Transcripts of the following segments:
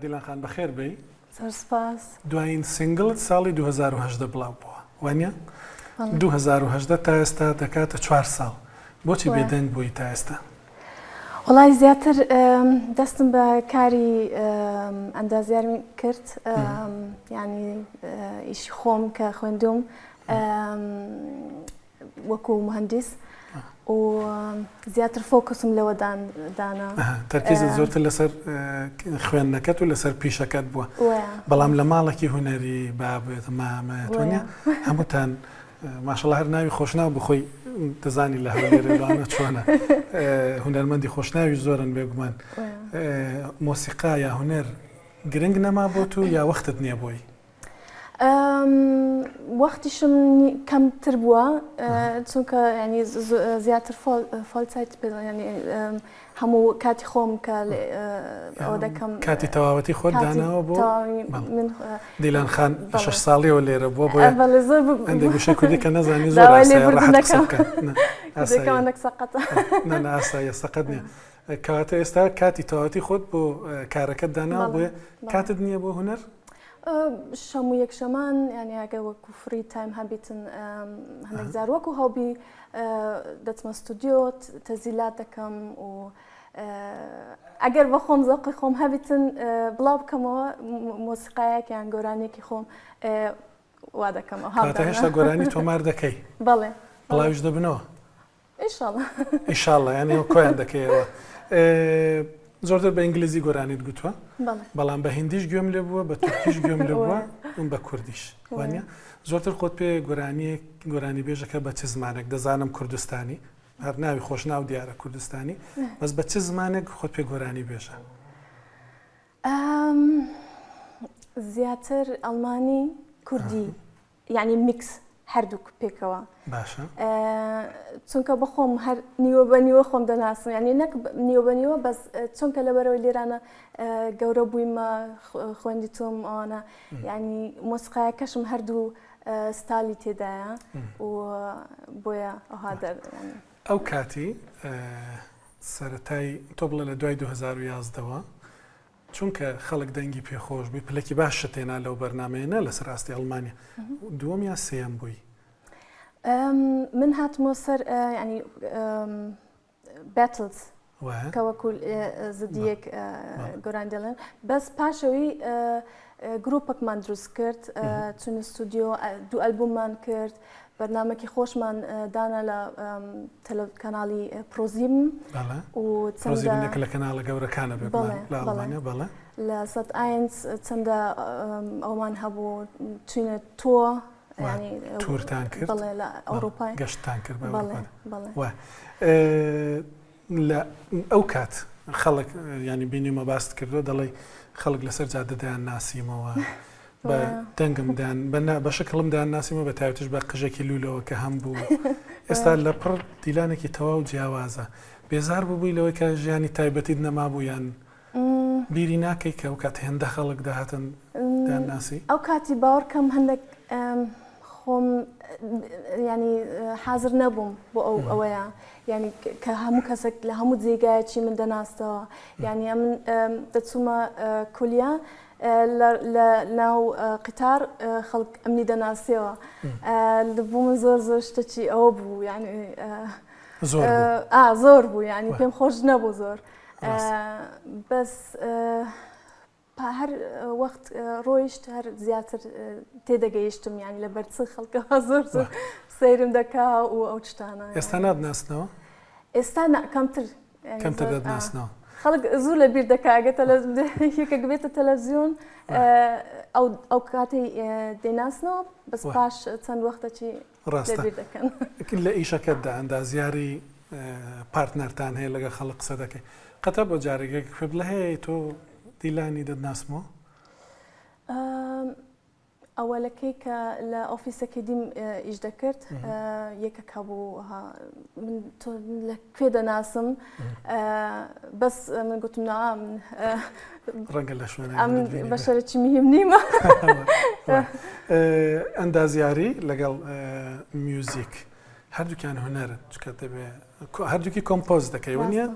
دیلان خان بەخێر بێی. زۆر سپاس. دوایین single ت ساڵی 2018 بڵاو بووە وانە؟ 2018 تا ئێستا دەکاتە چوار ساڵ بۆچی بێدەنگ بووی تا ئێستا؟ وەڵای زیاتر دەستم بە کاری ئەندازیارم کرد ینی ئیشی خۆم کە خوێندوم وەکو مهندس و زیاتر focus م لەوە دانا. تەرکیزت زۆرتر لەسەر خوێندنەکەت و لەسەر پیشەکەت بووە بەڵام لە ماڵێکی هونەری بابت مامەت وانە هەمووتان ماشەڵا هەر ناوی خۆشناو بخۆی دەزانی لە هەولێرێ چۆنە هونەرمەندی خۆشناوی زۆرن بێگومان مۆسیقا یا هونەر گرنگ نەما بۆ تو یا وەختت نییە بۆی؟ وەختیشم کەمتر بووە چونکە ینی زیاتر Vollzeit ینی هەموو کاتی خۆم کە ئەوە دەکەم کاتی تەواوەتی خۆت داناوە بۆ من دیلان خان بە شەش ساڵیەوە لێرە بووە بۆیە هەندێک وشەی کوردی کە نەزانی زۆر ڕەحەت قسە بکە نا ئاساییە سەقەت نییە کەواتە ئێستا کاتی تەواوەتی خۆت بۆ کارەکەت داناوە بۆیە کاتت نییە بۆ هونەر؟ شەم و یەکشەمان یانی ئەگەر وەکو free time هەبیتن هەندێک جار وەکو hobby دەچمە ستودیۆ تەزیلات دەکەم و ئەگەر بە خۆم زەوقی خۆم هەبیتن بڵاو بکەمەوە مۆسیقایەک یان گۆرانیەکی خۆم وا دەکەم کاتە هێشتا گۆرانی تۆمار دەکەی؟ بەڵێ بڵاویش دەبنەوە؟ ئیشاڵا ئیشاڵا یانی کۆیان دەکەیەوە زۆرتر بە ئینگلیزی گۆرانیت گوتووە بەڵام بە هندیش گوێم لێ بووە بە تورکیش گوێم لێ بووە بە کوردیش وانە زۆرتر خۆت پێ گۆرانیەک گۆرانی بێژەکە بە چ زمانێک دەزانم کوردستانی هەر ناوی خۆشناو دیارە کوردستانی بەس بە چ زمانێک خۆت پێ گۆرانی بێژە زیاتر ئەڵمانی کوردی یانی mix هەردووک پێکەوە باشە چونکە بەخۆم هەر نیوە بە نیوە خۆم دەناسم یعنی نەک نیوە بە نیوە بەس چونکە لەبەرەوەی لێرانە گەورە بوویمە خوێندی تۆم ئەوانە یعنی مۆسیقایەکەشم هەردوو ستالی تێدایە و بۆیە ئەوها دەر ئەو کاتی سەتای تۆ بڵێ لە دوای 2011ەوە چونکە خەڵک دەنگی پێ خۆش بووی پلەکی باشت هێنا لەو بەرنامەیە نە لەسەر ئاستی ئەڵمانیا دووەم یا سێیەم بووی؟ من هاتمەوە سەر ینی battles کە وەکو زدیەک گۆران دەڵێن بەس پاشەوەی گروپێکمان دروست کرد چون ستودیۆ دوو ئەلبوممان کرد بەرنامەکی خۆشمان دانا لە کەناڵی ProSieben و ProSieben لە کەناڵە گەورەکانە لە ئەڵمانیا بەڵێ لە Sat.1 چەندە ئەومان هەبوو چوینە تۆ تورتان کرد بەڵێ لە ئەوروپای گەشتتان کرد بەڵێ بەڵێ لە ئەو کات خەڵک ینی بینیمە باست کردووە دەڵێ خەڵک لەسەر جادە دەیان ناسیمەوە بە دەنگم دان بە شکڵم دان ناسیمە بە تایبەتیش بە قژێکی لولەوە کە هەم بوو ئێستا لە پڕ دیلانێکی تەواو جیاوازە بێزار بووی لەوەی کە ژیانی تایبەتیت نەمابوو یان بیری ناکەی کە ئەو کات هێندە خەڵک دەهاتن دان ناسی ئەو کاتی باوەڕکەم هەندێک خۆم ینی حاضر نەبووم بۆ ئەو ئەوەیە ینی کە هەموو کەسێک لە هەموو جێگایەکی من دەناستەوە یعنی ئەمن دەچوومە کولیا لە ناو قیتار خەڵک ئەمنی دەناسیەوە بۆ من زۆر زۆر شتەکی ئەوە بوو یعنی زۆر بوو یعنی پێم خۆش نەبوو زۆر بەس هەر وەخت ڕۆیشت هەر زیاتر تێدەگەیشتم یعنی لە بەرچ خەڵکەوە زۆر زۆر سەیرم دەکا و ئەو شتانە ئێستا ناتناسنەوە ئێستا کەمتر کەمتر دەتناسنەوە. خەڵک زوو لە بیر دەکا ئەگەر یەکێک بێتە تەلەڤزیۆن ئەو ئەو کاتەی دەیناسنەوە بەس پاش چەند وەختەکی ڕاستە لەبیر دەکەن. لە ئیشەکەتدا ئەندازیاری پارتنەرتان هەیە لەگەڵ خەڵک قسە دەکەی قەتە بۆ جارێک یەکێک پێ بڵێ هەی تۆ دیلانی دەتناسمەوە؟ ئەوەلەکەی کە لە ئۆفیسەکەی دیم ئیش دەکرد یەکەک هەبوو من تۆ لە کوێ دەناسم بەس من گوتم نا من ڕەنگە لە شوێن بەشەرەکی مهم نیمە ئەندازیاری لەگەڵ میوزیک هەردووکیان هونەرن چکە دەبێ هەردووکی compose دەکەی وە نیە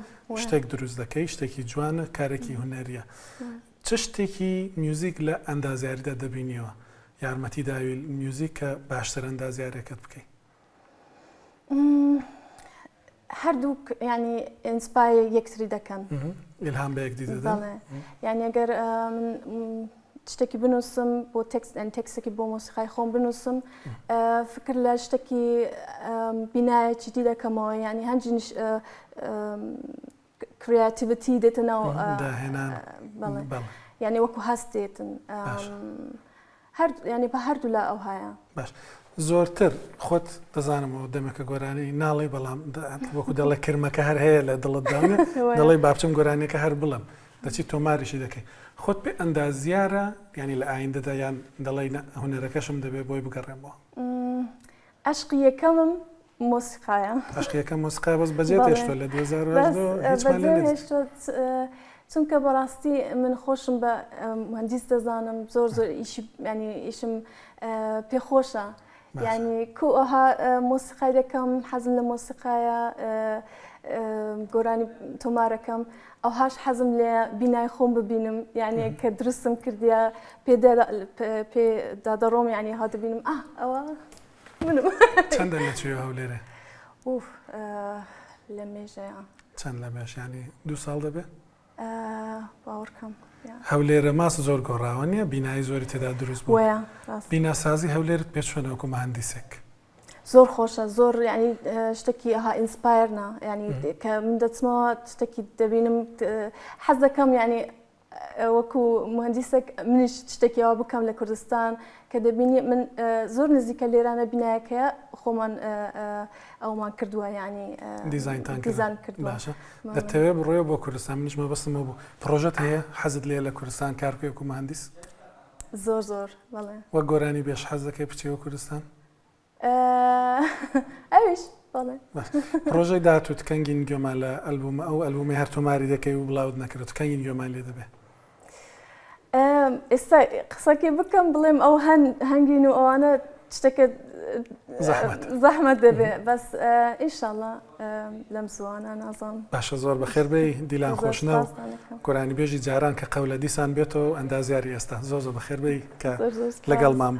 شتێک دروست دەکەی شتێکی جوانە کارێکی هونەریە. چ شتێکی میوزیک لە ئەندازیاریدا دەبینیەوە یارمەتی داوی میوزیک کە باشتر ئەندازیارەکەت بکەی؟ هەردووک ینی inspire یەکتری دەکەن ئیلهام بە یەکدی دەدەن یعنی ئەگەر من شتێکی بنووسم بۆ تێکست تێکستێکی بۆ مۆسیقای خۆم بنووسم فکر لە شتێکی بینایەکی دی دەکەمەوە یعنی هەنجی creativity دێتە ناو داهێنان بەڵێ یعنی وەکو هەست دێتن هەر یعنی بە هەردوو لا ئەو هەیە باش زۆرتر خۆت دەزانمەوە دەمێکە گۆرانی ناڵێ بەڵام وەکو دەڵێ کرمەکە هەر هەیە لە دڵتداونە دەڵێ بابچم گۆرانیەکە هەر بڵم دەچی تۆماریشی دەکەی خۆت پێ ئەندازیارە ینی لە ئایندەدا یان دەڵێ هونەرەکەشم دەبێ بۆی بگەڕێمەوە ئەشقی یەکەمم مۆسیقایە. ئەشقی یەکەم مۆسیقایە بەس بەجێت هێشتووە لە 2018 هیچمان لێ نەدیت. چونکە بەڕاستی من خۆشم بە مهندیس دەزانم زۆر زۆر ئیشی ینی ئیشم پێ خۆشە ینی کو ئەوها مۆسیقای دەکەم حەزم لە مۆسیقایە گۆرانی تۆمارەکەم ئەوهاش حەزم لێ بینای خۆم ببینم یعنی کە دروستم کردیە پێ دادەڕۆم یعنی ها دەبینم ئا ئەوە منم. چەندە لە چوویە هەولێرێ؟ ئوف لە مێژەیە. چەند لە مێژ یانی دوو ساڵ دەبێ؟ باوەڕکەم. هەولێرە ماس زۆر گۆڕاوە نییە بینایی زۆری تێدا دروست بوو. وایە ڕاست. بیناسازی هەولێرت پێ چۆنە وەکوو مهندیسێک؟ زۆر خۆشە زۆر یعنی شتێکی ئەها inspire نا یعنی کە من دەچمەوە شتێکی دەبینم حەز دەکەم یعنی وەکو مهندیسێک منیش شتێکی ئەوە بکەم لە کوردستان کە دەبینی من زۆر نزیکە لێرانە بینایەکەیە خۆمان ئەومان کردووە یعنی دیزاینتان دیزان کردووە باشە دەتەوێ بڕۆیە بۆ کوردستان منیش مەبەستمەوە بوو پرۆژەت هەیە حەزت لێ لە کوردستان کار بکەی وەکو مهندیس زۆر زۆر بەڵێ وەک گۆرانی بێژ حەز دەکەی بچیەوە کوردستان؟ ئەویش بەڵێ. پرۆژەی داهاتووت کەنگین گوێمان لە ئەلبوومە ئەو ئەلبوومەی هەر تۆماری دەکەی و بڵاوت نەکردووە کەنگین گوێمان لێ دەبێ؟ ئێستا قسەکەی بکەم بڵێم ئەو هەن هەنگین و ئەوانە شتەکە زەحمەت دەبێ بەس ئینشاءاللە لەم زووانە نازانم. باشە زۆر بەخێر بێی دیلان خۆشناو گۆرانیبێژی جاران کە قەولە دیسان بێتەوە و ئەندازیاری ئێستا زۆر زۆر بەخێر بێی کە لەگەڵمان بووی.